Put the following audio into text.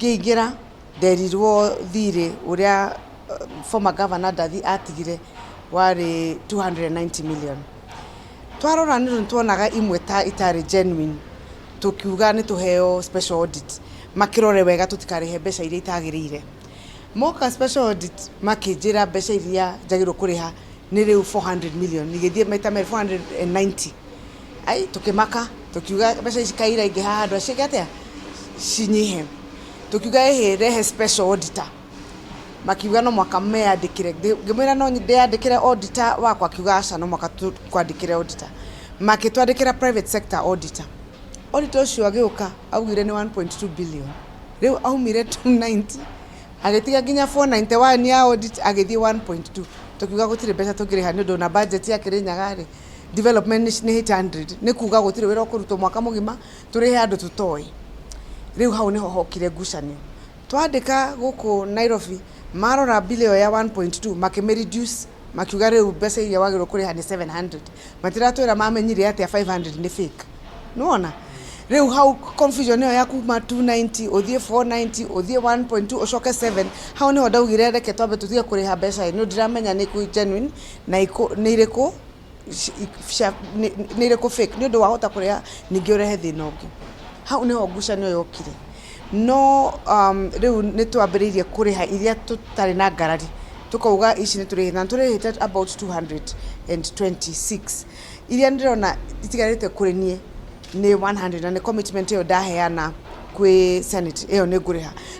Ngĩingĩra nderirwo thirĩ ũrĩa former governor Ndathi atigire warĩ 290 million. Twarora nĩ ũndũ nĩtuonaga imwe ta itarĩ genuine, tũkiuga nĩ tũheo special audit makĩrore wega tũtikarĩhe mbeca iria itagĩrĩire. Moka special audit makĩnjĩra mbeca iria njagĩrĩirwo kũrĩha nĩ rĩu 400 million, igĩthiĩ maita merĩ 490. Ai, tũkĩmaka, tũkiuga mbeca ici kaĩ iraingĩha handũ ciĩke atĩa, cinyihe. Tũkiuga ĩhĩ, rehe special auditor. Makiuga no mwaka meyandĩkĩre. Ngĩmwĩra no ndĩyandĩkĩre auditor wakwa, akiuga aca, no mwaka tũkwandĩkĩre auditor. Makĩtwandĩkĩra private sector auditor. Auditor ũcio agĩũka augire nĩ 1.2 billion. Rĩu aumire 290 agĩtiga nginya 491 ya audit, agĩthiĩ 1.2. Tũkiuga gũtirĩ mbeca tũngĩrĩha nĩ ũndũ na budget ya Kĩrĩnyaga rĩ, development nĩ 800, nĩ kuga gũtirĩ wĩra ũkũrutwo mwaka mũgima tũrĩhe andũ tũtoĩ. Rĩu hau nĩho hokire ngucanio. Twandĩka gũkũ Nairobi, marora bill ĩyo ya 1.2 makĩmĩ reduce, makiuga rĩu mbeca iria wagĩrĩirwo kũrĩha nĩ 700. Matiratwĩra mamenyire atĩa 500 nĩ fake. Nĩwona? Rĩu hau confusion ĩyo ya kuma 290 ũthiĩ 490 ũthiĩ 1.2 ũcoke 7, hau nĩho ndaugire reke twambe tũtige kũrĩha mbeca ĩ, nĩ ndiramenya nĩ kũ genuine na nĩ irĩkũ nĩ irĩkũ fake, nĩ ũndũ wahota kũrĩha ningĩ ũrehe thĩna ũngĩ. Hau nĩho ngucanio yokire. No rĩu nĩ twambĩrĩirie kũrĩha iria tũtarĩ na ngarari, tũkauga ici nĩ tũrĩhĩte na tũrĩhĩte about 226. Iria ndĩrona itigarĩte kũrĩ niĩ nĩ 100, na nĩ commitment ĩyo ndaheana kwĩ Senate, ĩyo nĩ ngũrĩha.